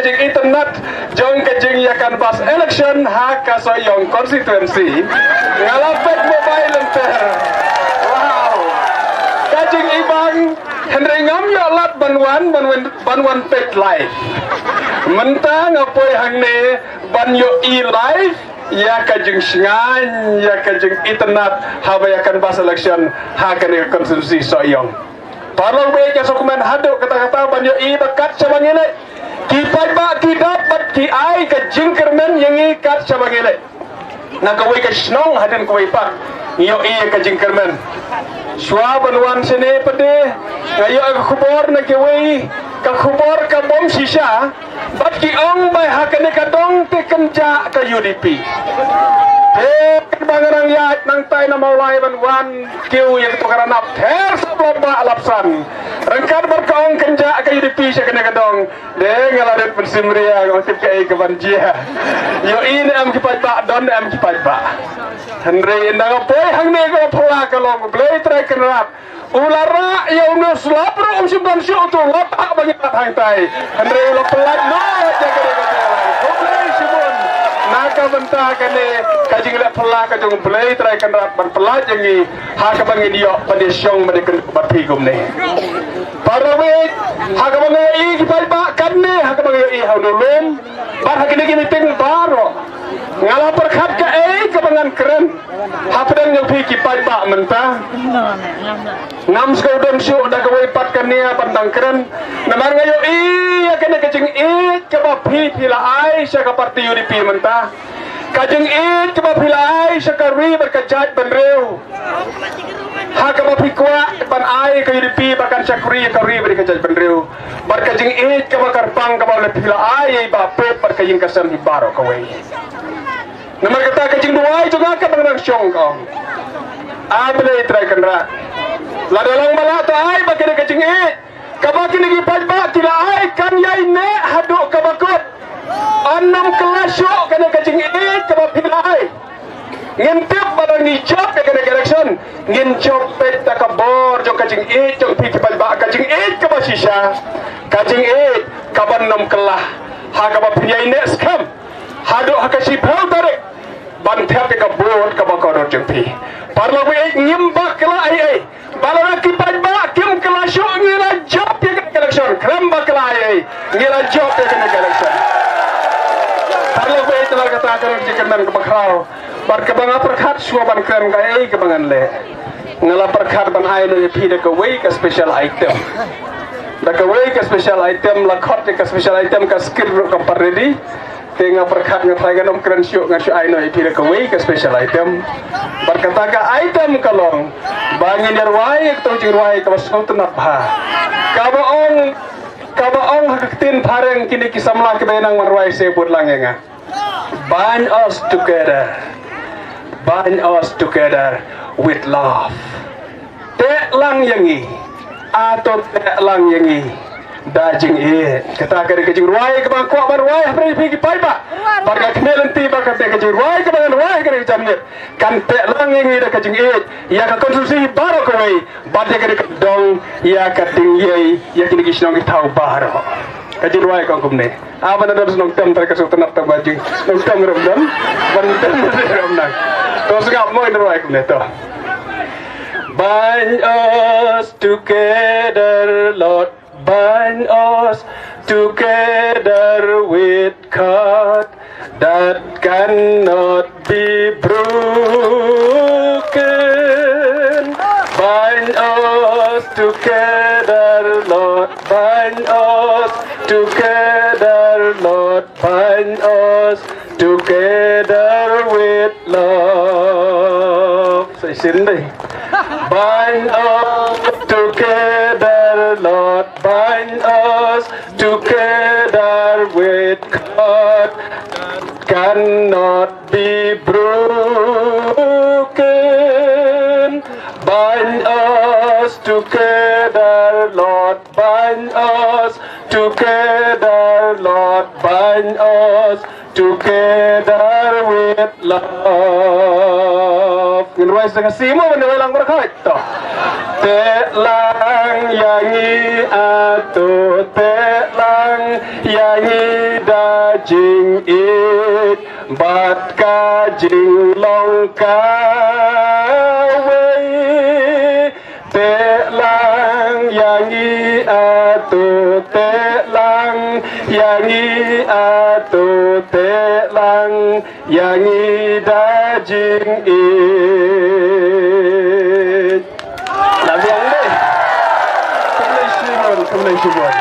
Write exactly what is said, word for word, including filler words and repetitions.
jingitynnad jong ka jingïa canvass election ha ka Sohiong constituency. Nga la peit mobile lynter. Wow. Ka jingibang, hynrei ngam ïoh lad ban wan, ban wan, ban wan peit live. Mynta nga poi hangne ban ïohi live ïa ka jingshngaiñ, ïa ka jingitynnad haba ïa canvass election ha kane ka constituency Sohiong. Paralok baieit, nga sngewkmen haduh katta katta ban ïohi ba kat shaba ngi leit, ki paidbah ki dap bad ki ai ka jingkyrmen ïa ngi kat shaba ngi leit. Na kawei ka shnong hadien kawei pat ngi ïohi ïa ka jingkyrmen. Shuwa ban wan shane pat de nga ïoh ka khubor na kiwei ka khubor ka bym shisha. Bad ki ong ba ha kane ka dong te kynjah ka U D P. Te kaba nga nang ïaid nangtai na Mawlai ban wan kiew ïa kato ka ranap ther sawphew lap ba lap san. Ryngkat bad ka ong kynjah ka U D P sha kane ka dong. De nga la dep mynsiem ria, nga tip kaei kaban jia. Ïohi ne em ki paidbah, don ne em ki paidbah. Hynrei ynda nga poi hangne ka phylla ka long Blei Trai Kynrad u la rah ïa u, u slap ruh um shym don shuh uto u lap ha ba ngi lap hangtai. Hynrei u la pyllait noh ïa kane ka jingïaleh. Khublei shibun na ka bynta kane ka jingleh phylla ka jong u Blei Trai Kynrad ban pyllait ïa ngi ha kaba ngin ïoh ban ïashong ban ïakynduh bad phi kumne. Paralok baieit, ha kaba nga ïohi ki paidbah katne, ha kaba nga ïohi ha u Nonglum bad ha kine ki meeting baroh, nga la pyrkhat kaei kaba ngan kren hapdeng jong phi ki paidbah mynta. Ngam sngewdon shuh da kawei pat ka nia ban dang kren. Namar nga ïohi ïa kane ka jingïeit kaba phi phi la ai sha ka parti U D P mynta. Ka jingïeit kaba phi la ai sha ka ri bad ka jaitbynriew. Ha kaba phi kwah ban ai ka U D P ba kan shakri ïa ka ri bad ka jaitbynriew. Bad ka jingïeit kaba kyrpang kaba phi la ai ïa i Bah Pop bad ka ïing ka sem hi baroh kawei. Namar kata ka jingduwai jong nga ka dang dang shong ka ong, A Blei Trai Kynrad, lada long ba lah to ai ba kane ka jingïeit kaba kine ki paidbah ki la ai kan ïai neh haduh kaba kut. Yn nym kylla shuh kane ka jingïeit kaba phi la ai. Ngin tip ba lada ngi jop ïa kane ka election ngin jop peit da ka bor jong ka jingïeit jong phi ki paidbah, ka jingïeit kaba shisha, ka jingïeit kaban nym kylla ha kaba phin ïai neh skhem haduh ha ka shiphew tarik ban thep ïa ka vote kaba kordor jong phi. Paralok baieit, ngim bakla ei ei. Ba lada ki paidbah kim kylla shuh ngi la jop ïa kane ka election. Khlem bakla ei ei, ngi la jop ïa kane ka election. Paralok baieit, namar kata ka dei ka jingkyrmen kaba khraw bad kaba nga pyrkhat shuwa ban kren kaei kaba ngan leh. Nga la pyrkhat ban ai noh ïa phi da kawei ka special item. Da kawei ka special item, la khot ïa ka special item, ka script ruh kam pat ready. Te nga pyrkhat nga tharai ngan ym kren shuh, ngan shu ai noh ïa phi da kawei ka special item. Bad kata ka item ka long ba ngin ïa rwai ïa kato ka jingrwai kaba sngewtynnat bha, kaba ong, kaba ong ha ka ktien phareng, kine ki samla kiba ïa nang ban rwai se bud lang ïa nga. Bind us together. Bind us together with love. Teh lang ïa ngi. A to teh lang ïa ngi da jingïeit. Kata ka dei ka jingrwai kaba nga kwah ban rwai ha pdeng phi ki paidbah. Bad nga khmih lynti ba kata ka jingrwai kaba ngan rwai ha kane ka janmiet kan teh lang ïa ngi da ka jingïeit ïa ka constituency baroh kawei. Bad ïa kane ka dong, ïa ka ding ïei, ïa kine ki shnong ki thaw baroh. Ka jingrwai ka ong kumne. Ah, ban da don shnong tem, trai ka shu tnat tam ba jing shnong tem ruh don. Ban tem ruh nang. To sngap mo, in rwai kumne to. Bind us together, Lord. Bind us together with God that cannot be broken. Bind us together, Lord. Bind us together, Lord. Bind us together with love. Sa shisien dei. Bind us together, Lord. Bind us together with God that cannot be broken. Bind us together, Lord. Bind us together, Lord. God bind us together with love. Ngin rwai sa ka simo ban rwai lang baroh khoit to. Teh lang ïa ngi ato, teh lang ïa ngi da jingïeit bad ka jinglong kawei. Teh lang ïa ngi ato, teh lang ïa ngi ato, teh lang ïa ngi da jingïeit. La biang dei. Khublei shibun, khublei shibun.